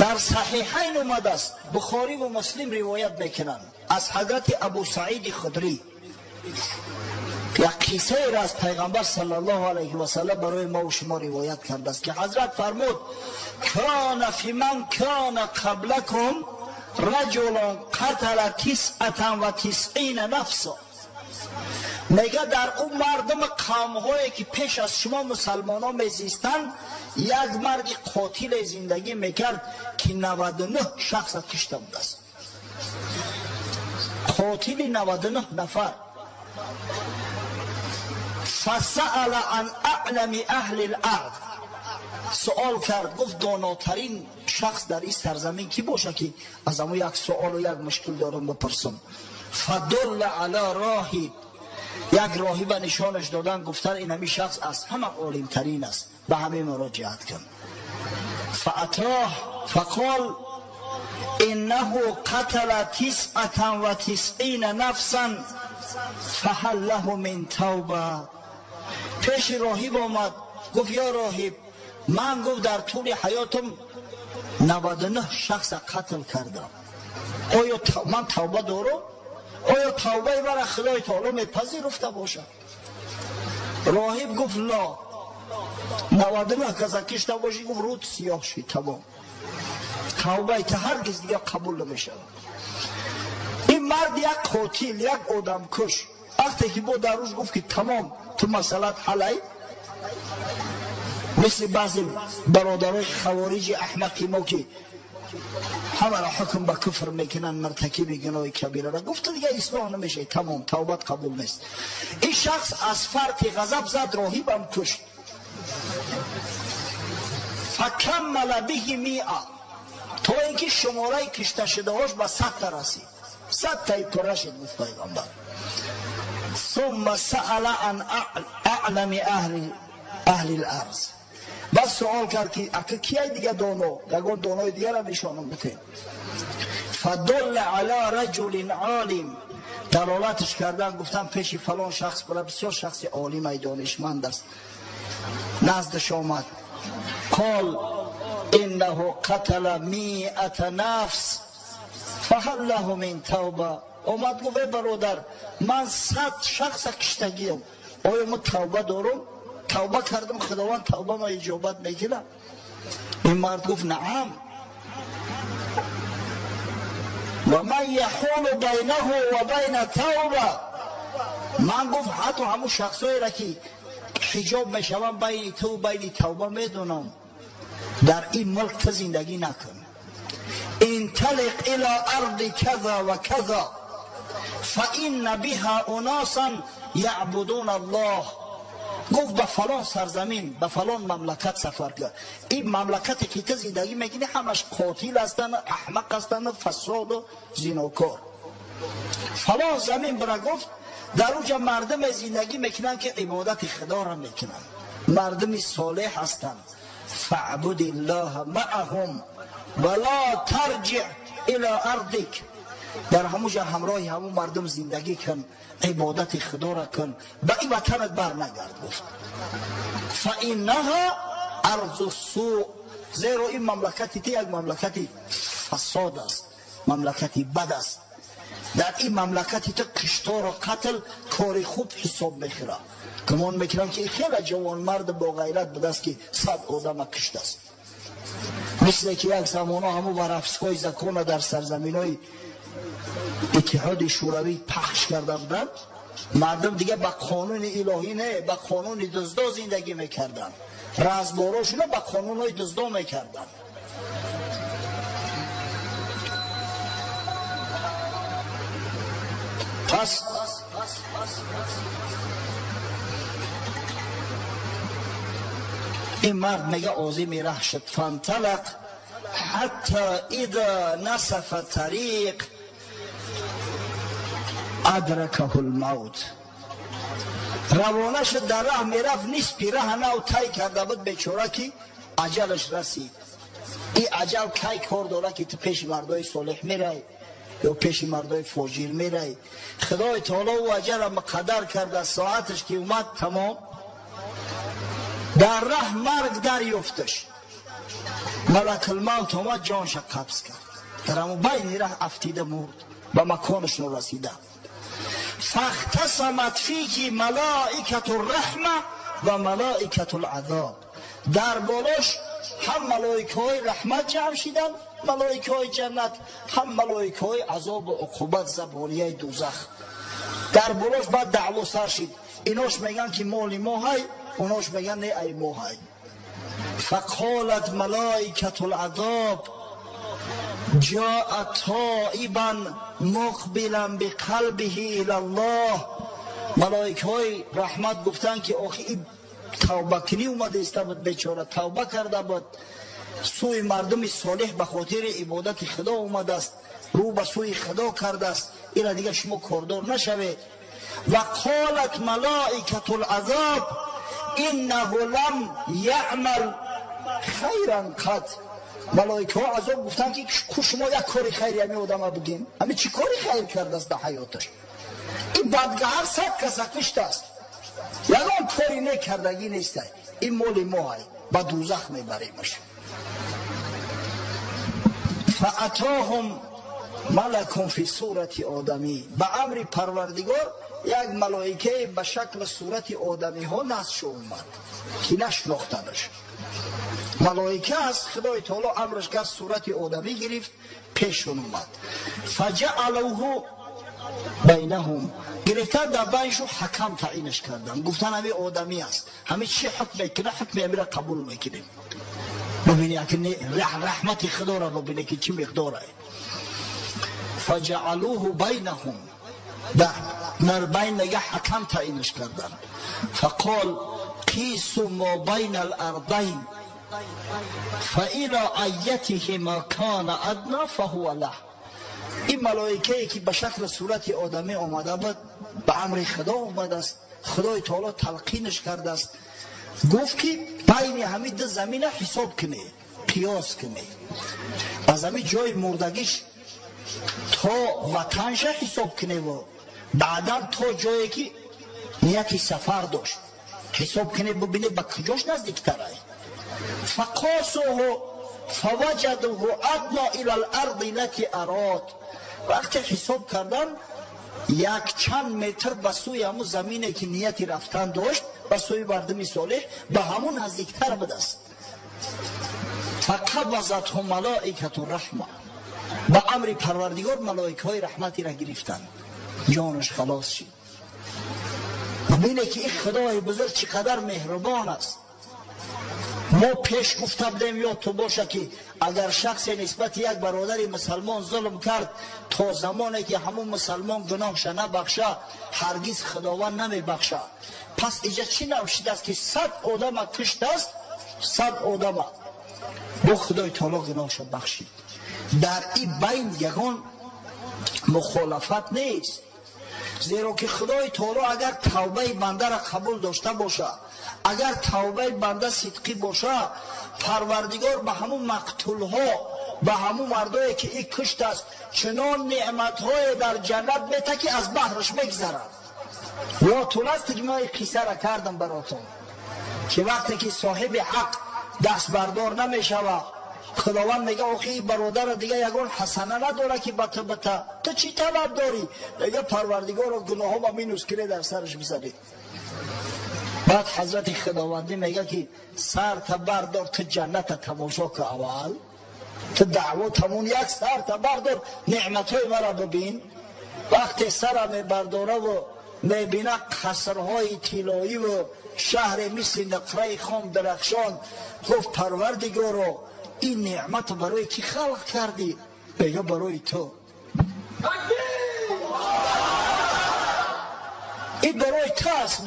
Дар Саҳиҳайн омадааст, Бухорӣ ва Муслим ривоят мекунанд аз ҳазрати Абу Саиди Худрӣ. Як қиссаеро аз Пайғамбар саллаллоҳу алайҳи васаллам барои мо ва шумо ривоят кардааст, ки ҳазрат фармуд: кана фи ман кана қаблакум раҷулун қатала тисъатан ва тисъина нафса. Мега дар он мардуми қавмҳое ки пеш аз шумо мусалмонҳо мезистанд, як марди қотиле зиндагӣ мекард, ки 99 шахса кишта будааст. Қотили 99 нафар. Фасаала ан аълами аҳли л-ард. Суол кард, гуфт: донотарин шахс дар ин сарзамин кӣ боша, ки аз ҳамон як суолу як мушкил дорам бипурсам? Фадулла ала роҳиб. Як роҳиба нишонаш додан, гуфтан: ин ҳамин шахс аз ҳама олимтарин аст, ба ҳамин муроҷиат кун. Фаатоҳ фақол иннаҳу қатала тисъатан ва тисъина нафсан фаҳал лаҳу мин тавба. Пеши роҳиб омад, гуфт: ё роҳиб, ман, гуфт, дар тӯли ҳаётам 99 шахса қатл кардам, оё ман тавба дорам? Оё тавбаи мара Худои Таоло мепазируфта бошад? Роҳиб гуфт: ло, 99 каса кишта бошӣ, гуфт, рӯд сиёҳ шид, тамом, тавбаи та ҳаргиз дигар қабул намешавад. Ин мард як қотил, як одамкуш, вақте ки бо дар рӯз гуфт, ки тамом, ту масъалат ҳалай, мисли баъзе бародарои хавориҷи аҳмақи мо, ки ҳамаро ҳукм ба куфр мекунанд, муртакиби гуноҳи кабираро, гуфта: дигар ислоҳ намешавад, тамом, тавбат қабул нест. Ин шахс аз фарти ғазаб зад, роҳибам кушт. Факаммала биҳи миа, то ин ки шумораи кишташудаҳош ба 100 та расид, 100 таи пурра шуд, гуфт Пайғамбар. Сумма саала ан аълами аҳли ларз. Баъд суол кард, ки ака кияй дига доно, ягон донои дигарам нишонам битем. Фадулла ала раҷулин олим. Далолатш кардан, гуфтан: пеши фалон шахс бара, бисёр шахси олимай, донишманд аст. Наздаш омад. Қол иннаҳу қатала миата нафс фаҳал лаҳу мин тавба. Омад, гуфт: э бародар, ман 100 шахса киштагиям, оё мо тавба дорум? Тавба кардам, Худованд тавбама иҷобат мекунад? Ин мард гуфт: наам, ва ман яҳулу байнаҳу ва байна тавба. Ман, гуфт, ҳатто ҳамун шахсоеро, ки ҳиҷоб мешаванд байни ту байни тавба, медонам. Дар ин мулк ту зиндагӣ накун. Инталиқ ила арди каза ва каза фаинна биҳа унасан яъбудуна Аллоҳ. Гуфт: ба фалон сарзамин, ба фалон мамлакат сафар кар. Ин мамлакате ки ту зиндагӣ мекунӣ, ҳамаш қотил ҳастанд, аҳмақ ҳастанд, фасоду зинокор. Фалон замин бира, гуфт, дар уҷа мардуме зиндагӣ мекунанд, ки ибодати Худоро мекунанд, мардуми солеҳ ҳастанд. Фаъбуд иллаҳа маъаҳум ва ло тарҷиъ ила ардик. Дар ҳамуҷа ҳамроҳи ҳамун мардум зиндагӣ кун, ибодати Худоро кун, ба ин ватанат бар нагард, гуфт. Фаиннаҳа арзу сӯ, зеро ин мамлакати ту як мамлакати фасод аст, мамлакати бад аст. Дар ин мамлакати ту киштору қатл кори хуб ҳисоб мехӯрад. Гумон мекунам, ки хеле ҷавонмард боғайрат будааст, ки 100 одама киштааст. Мисле ки як замоно ҳамун воровской закона дар сарзаминҳои Иттиҳоди Шӯравӣ пахш карда буданд, мардум дига ба қонуни илоҳӣ не, ба қонуни дуздо зиндагӣ мекарданд, разборошуна ба қонунҳои дуздо мекарданд. Пас ин мард мега озими раҳ шуд. Фанталақ ҳатта иза насафа тариқ адракаҳу лмавт. Равона шуд, дар раҳ мерафт, нисфи раҳа нав тай карда буд бечора, ки аҷалаш расид. Ин аҷал кай кор дорад, ки ту пеши мардои солеҳ мерай ё пеши мардои фоҷир мерай? Худои Таоло ӯ аҷала муқаддар карда, соаташ ки омад, тамом. Дар раҳ марг дарёфташ. Малакулмавт омад, ҷонша қабз кард. Дар ҳамон байни раҳ афтида мурд, ба маконаш норасида. Фахтасамат фиҳи малоикату рраҳма ва малоикату лазоб. Дар болош ҳам малоикаҳои раҳмат ҷамъ шиданд, малоикаҳои ҷаннат, ҳам малоикаҳои азобу уқубат, забонияи дӯзах. Дар болош баъд даъво сар шид. Инош мегӯянд ки моли мо ҳай, онош мегӯянд не, ай мо ҳай. Фақолат малоикату лазоб ҷоа тоибан муқбилан биқалбиҳи илаллоҳ. Малоикаҳои раҳмат гуфтанд ки охи ин тавбакунӣ омада иста буд, бечора тавба карда буд, сӯи мардуми солеҳ ба хотири ибодати худо омадааст, рӯ ба сӯи худо кардааст, ира дигар шумо кордор нашавед. Ва қолат малоикату лазоб иннаҳу лам яъмал хайран қад. Малоикаҳо азоб гуфтанд ки ку шумо як кори хайри ҳамин одама бигем, ҳамин чӣ кори хайр кардааст дар ҳаёташ? Ин бадгаҳар 100 каса куштааст, ягон кори некардагӣ нестай, ин моли мо ай, ба дӯзах мебаремаш. Фаатоҳум малакун фи сурати одамӣ. Ба амри Парвардигор як малоикае ба шакли сурати одамиҳо наздшо омад ки нашинохтанаш. Малоика аст, Худои таоло амраш кард, сурати одамӣ гирифт, пешон омад. Фаҷаалуҳу байнаҳум, гирифтан дар байншу ҳакам таъинаш кардан, гуфтан ҳамин одамӣ аст, ҳамин чӣ ҳукм мекунад, ҳукми ҳамира қабул мекунем. Бубинед раҳмати Худоро, бубинед ки чӣ миқдорае. Фаҷаалуҳу байнаҳум, дар байн мега ҳакам таъинаш кардан. Фақол қису мо байна алардайн фаила айятиҳима кана адна фаҳува лаҳ. Ин малоикае ки ба шакли сурати одамӣ омада буд, ба амри Худо омадааст, Худои таоло талқинаш кардааст, гуфт ки байни ҳамин ду замина ҳисоб кунед, қиёс кунед, аз ҳамин ҷои мурдагиш то ватанша ҳисоб куневу баъдан то ҷое ки нияти сафар дошт ҳисоб кунед, бубинед ба куҷош наздиктарай. Фақосуҳу фаваҷадуҳу адно ила ларди лати арод. Вақте ҳисоб кардан, якчанд метр ба сӯи ҳамун замине ки нияти рафтан дошт, ба сӯи мардуми солеҳ, ба ҳамун наздиктар будааст. Фақабазатҳу малоикату раҳма. Ба амри Парвардигор малоикаҳои раҳматира гирифтанд, ҷонаш халос шид. Бубине ки ин Худои бузург чӣ қадар меҳрубон аст. Мо пеш гуфта будем, ёдту боша, ки агар шахсе нисбати як бародари мусалмон зулм кард, то замоне ки ҳамун мусалмон гуноҳша набахша, ҳаргиз Худованд намебахша. Пас иҷа чӣ навшидааст ки 100 одама куштааст, 100 одама бо Худои таоло гуноҳша бахшид. Дар ин байн ягон мухолафат нест, зеро ки Худои таоло агар тавбаи бандара қабул дошта боша, агар тавбаи банда сидқӣ боша, Парвардигор ба ҳамун мақтулҳо, ба ҳамун мардое ки ин куштааст, чунон неъматҳое дар ҷаннат мета ки аз баҳраш мегзарад. Ёдтун аст ки мо ин қиссара кардам баротон, ки вақте ки соҳиби ҳақ дастбардор намешавад, Худованд мега охи ин бародара дига ягон ҳасана надора ки ба ту бита, ту чӣ талаб дорӣ? Мега Парвардигоро, гуноҳома минус кире дар сараш бизанед. Баъд ҳазрати Худовандӣ мега ки сарта бардор, ту ҷанната тамошо ку, аввал ту даъво тамон, як сарта бардор, неъматҳои мара бибин. Вақте сара мебардораву мебина қасрҳои тиллоиву шаҳре мисли нуқраи хом дарахшон, гуфт: Парвардигоро, ин неъматро барои кӣ халқ кардӣ? Мега барои ту, ин барои ту аст.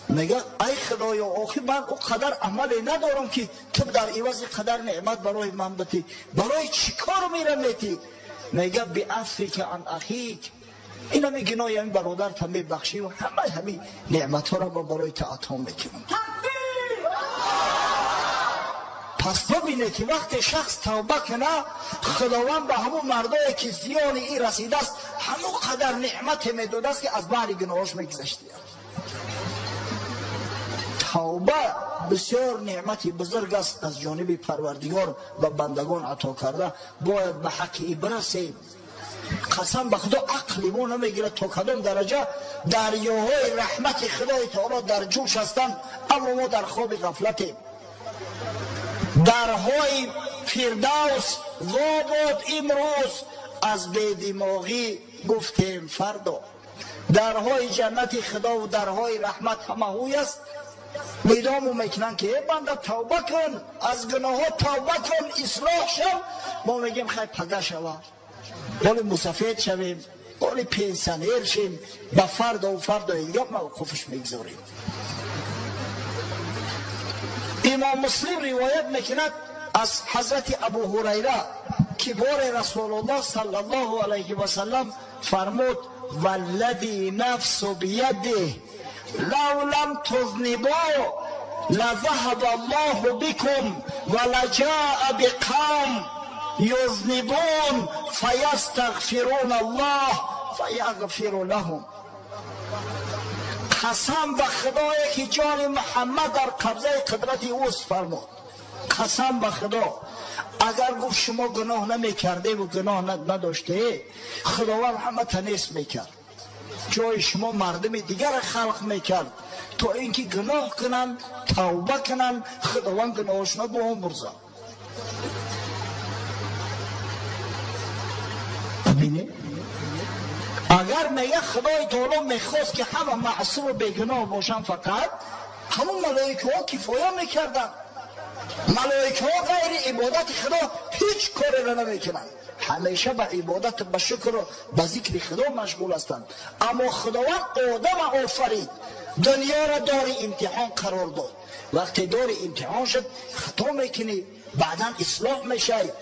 Мега ай Худоё, охи ман о қадар амале надорам ки ту дар ивази қадар неъмат барои ман битӣ, барои чӣ кор мера метӣ? Мега биафрика ан ахик, ин ҳами гуноҳи ҳамин бародарта мебахшӣ ва ҳамаи ҳамин неъматҳоро ма барои ту ато мекунам. Пас бубинед ки вақте шахс тавба куна, Худованд ба ҳамун мардое ки зиёни ин расидааст, ҳамон қадар неъмате медодааст ки аз баҳри гуноҳош мегузаштияд. Тавба Бисёр неъмати бузург аст, аз ҷониби Парвардигор ба бандагон ато карда. Бояд ба ҳаққи ӣ бирасем. Қасам ба Худо, ақли мо намегирад, то кадом дараҷа дарёҳои раҳмати Худои Таоло дар ҷӯш ҳастанд, аммо мо дар хоби ғафлатем. Дарҳои Фирдавс во буд, имрӯз аз бедимоғӣ гуфтем фардо. Дарҳои ҷаннати Худову дарҳои раҳмат ҳама ҳуй аст, нидому мекунанд, ки э банда, тавба кун, аз гуноҳҳо тавба кун, ислоҳ шав. Мо мегӯем: хай, пага шава, ҳоли мусафед шавем, ҳоли пенсионер шем. Ба фардову фардои дигар мавқуфш мегузорем. Имом Муслим ривоят мекунад аз ҳазрати Абу Ҳурайра, ки боре Расулуллоҳ саллаллоҳу алайҳи васаллам фармуд: «Валлади нафсу биядиҳ, лав лам тузнибу лазаҳаба Аллоҳу бикум ва лаҷаа биқавм юзнибун фаястағфируна Аллоҳ фаяғфиру лаҳум». Қасам ба Худое, ки ҷони Муҳаммад дар қабзаи қудрати ӯст, фармуд, қасам ба Худо, агар, гуфт, шумо гуноҳ намекардеву гуноҳ надоштае, Худованд ҳамата нест мекард, ҷои шумо мардуми дигара халқ мекард, то ин ки гуноҳ кунанд, тавба кунанд, Худованд гуноҳошона биомӯрзад. Бинед, агар, мега, Худои Таоло мехост, ки ҳама маъсуму бегуноҳ бошанд, фақат ҳамун малоикаҳо кифоя мекарданд. Малоикаҳо ғайри ибодати Худо ҳеҷ кореро намекунанд, ҳамеша ба ибодат, ба шукру ба зикри Худо машғул ҳастанд. Аммо Худованд одама офарид, дунёро дори имтиҳон қарор дод. Вақте дори имтиҳон шуд, хато мекунӣ, баъдан ислоҳ мешавӣ.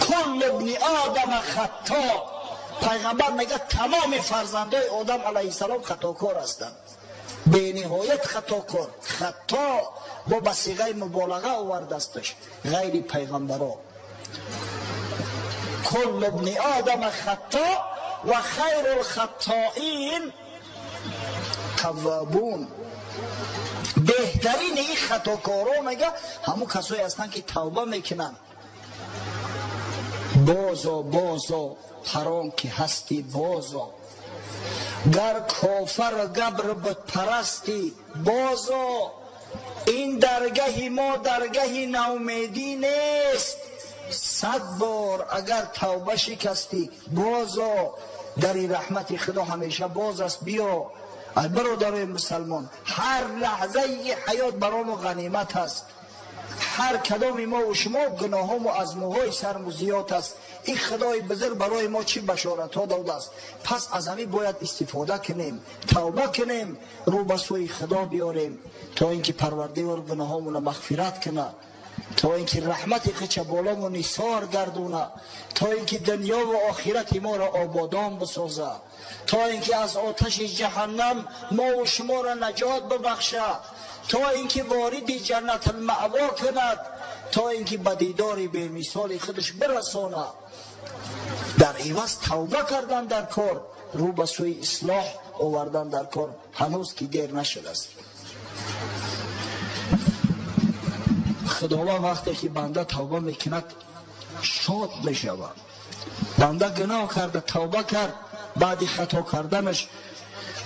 «Куллу бни одама хатто», пайғамбар мегӯяд, тамоми фарзандои Одам алайҳиссалом хатокор ҳастанд, бениҳоят хатокор. Хато бо ба сиғаи муболаға овардасташ, ғайри пайғамбаро. «Куллу бни одама хатто ва хайру лхаттоин таввабун». Беҳтарини ин хатокоро, мега, ҳамун касое ҳастанд, ки тавба мекунанд. Бозо, бозо, ҳар он ки ҳастӣ, бозо, гар кофару габру бутпарастӣ, бозо. Ин даргаҳи мо даргаҳи наумедӣ нест. 100 бор агар тавба шикастӣ, бозо, дари раҳмати Худо ҳамеша боз аст, биё. Ай бародарои мусалмон, ҳар лаҳзаи ҳаёт баромо ғанимат аст. Ҳар кадоми мову шумо гуноҳому аз мӯҳои сарму зиёд аст. Ин Худои бузург барои мо чӣ башоратҳо додааст! Пас аз ҳамин бояд истифода кунем, тавба кунем, рӯ ба сӯи Худо биёрем, то ин ки Парвардигор гуноҳомонро мағфират кунад, то ин ки раҳмати худша боломо нисор гардона, то ин ки дунёву охирати моро ободон бисозад, то ин ки аз оташи ҷаҳаннам мову шуморо наҷот бибахшад, то ин ки вориди ҷаннатулмаъво кунад, то ин ки ба дидори бемисоли худаш бирасонад. Дар иваз тавба кардан дар кор, рӯ ба сӯи ислоҳ овардан дар кор, ҳанӯз ки дер нашудааст. Худованд вақте ки банда тавба мекунад, шод мешавад. Банда гуноҳ карда, тавба кард, баъди хато карданаш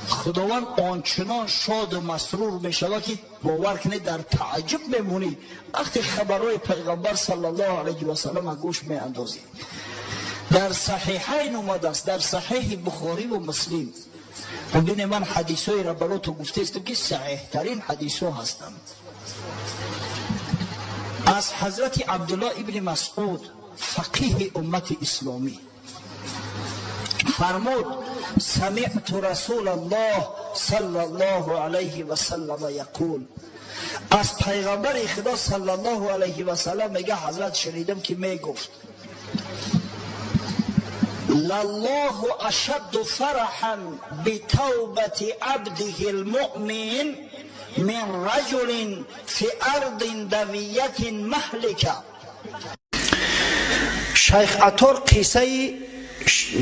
Худованд ончунон шоду масрур мешавад, ки бовар кунед, дар тааҷҷуб мемонӣ, вақте хабарҳои пайғамбар саллаллоҳу алайҳи васаллам гӯш меандозӣ. Дар Саҳиҳайн омадааст, дар Саҳиҳи Бухориву Муслим. Бибине, ман ҳадисҳоеро баротон гуфтаистам, ки саҳиҳтарин ҳадисҳо ҳастанд. Аз ҳазрати Абдуллоҳ ибни Масъуд, фақиҳи уммати исломӣ, фармуд: «Самиъту Расулаллоҳ саллаллоҳу алайҳи васаллама яқул». Аз пайғамбари Худо саллаллоҳу алайҳи васаллам, мега ҳазрат, шунидам, ки мегуфт: «Лаллоҳу ашадду фараҳан битавбати абдиҳи лмуъмин мин раҷулин фи ардин давиятин маҳлика». Шайх Атор қиссаи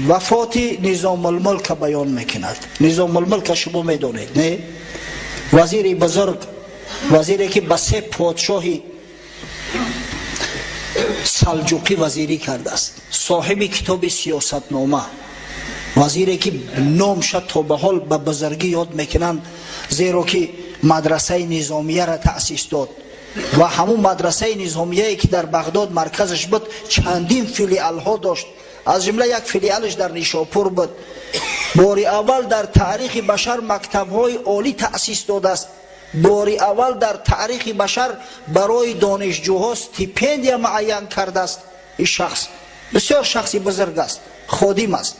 вафоти Низомулмулка баён мекунад. Низомулмулка шумо медонед, не? Вазири бузург. Вазире ки ба се подшоҳи Салҷуқӣ вазирӣ кардааст, соҳиби китоби сиёсатнома, вазире ки номша то ба ҳол ба бузургӣ ёд мекунанд, зеро ки мадрасаи низомияро таъсис дод ва ҳамун мадрасаи низомияе ки дар Бағдод марказаш буд, чандин филиалҳо дошт, аз ҷумла як филиалаш дар Нишопур буд. Бори аввал дар таърихи башар мактабҳои олӣ таъсис додааст. Бори аввал дар таърихи башар барои донишҷӯҳо стипендия муайян кардааст. Ин шахс бисёр шахси бузург аст, ходим аст.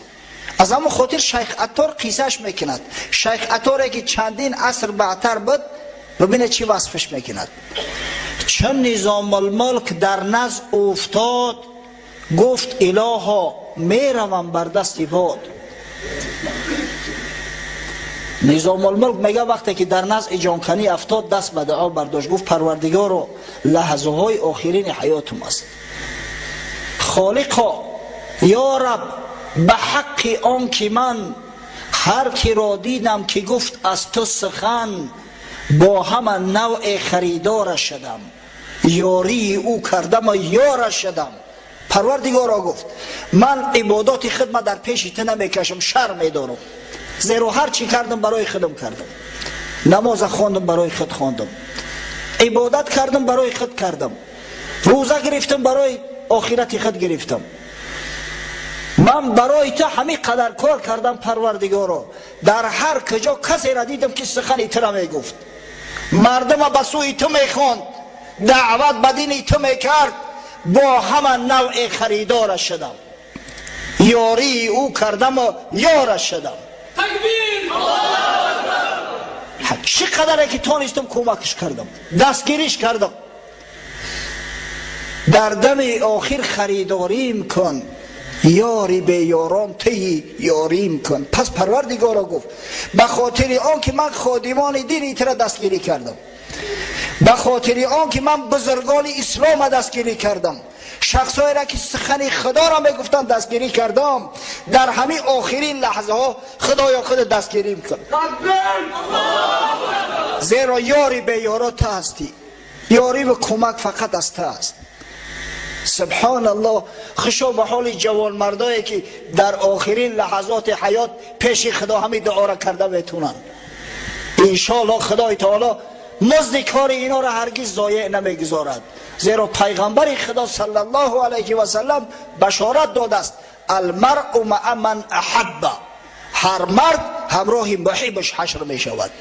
Аз ҳамон хотир Шайх Аттор қиссаш мекунад. Шайх Атторе ки чандин аср баъдтар буд, бибинед, чӣ васфаш мекунад. Чун Низомулмулк дар назд уфтод, гуфт: «Илоҳо, меравам бар дасти бод». Низомулмулк мега, вақте ки дар назди ҷонканӣ афтод, даст ба дуо бардошт, гуфт: «Парвардигоро, лаҳзаҳои охирини ҳаётум аст. Холиқо, ё Раб, ба ҳаққи он ки ман ҳар киро дидам, ки гуфт аз ту сухан, бо ҳама навъе харидора шудам, ёрии ӯ кардаму ёра шудам». Парвардигоро, гуфт, ман ибодоти худма дар пеши ту намекашам, шарм медорам, зеро ҳар чӣ кардам, барои худам кардам. Намоза хондам, барои худ хондам, ибодат кардам, барои худ кардам, рӯза гирифтам, барои охирати худ гирифтам. Ман барои ту ҳамин қадар кор кардам. Парвардигоро, дар ҳар куҷо касеро дидам, ки сухани тура мегуфт, мардума ба сӯи ту мехонд, даъват ба дини ту мекард, бо ҳама навъе харидора шудам, ёрии ӯ кардаму ёра шудам. Чӣ қадаре ки тонистам, кӯмакш кардам, дастгириш кардам. Дар дами охир харидорим кун, ёри беёрон тии, ёрим кун. Пас Парвардигоро, гуфт, ба хотири он ки ман ходимони дини тура дастгирӣ кардам, ба хотири он ки ман бузургони ислома дастгирӣ кардам, шахсҳоеро ки сухани Худоро мегуфтанд дастгирӣ кардам, дар ҳамин охирин лаҳзаҳо, Худоё, худ дастгирим кун, зеро ёри беёро ту ҳастӣ, ёриву кӯмак фақат аз ту аст. Субҳоналлоҳ! Хушо ба ҳоли ҷавонмардое, ки дар охирин лаҳазоти ҳаёт пеши Худо ҳамин дуоро карда метунанд. Иншоаллоҳ, Худои Таоло музди кори инора ҳаргиз зоеъ намегузорад, зеро Пайғамбари Худо саллаллоҳу алайҳи васаллам башорат додааст: المرء مع من أحب. Ҳар мард ҳамроҳи муҳибаш ҳашр мешавад.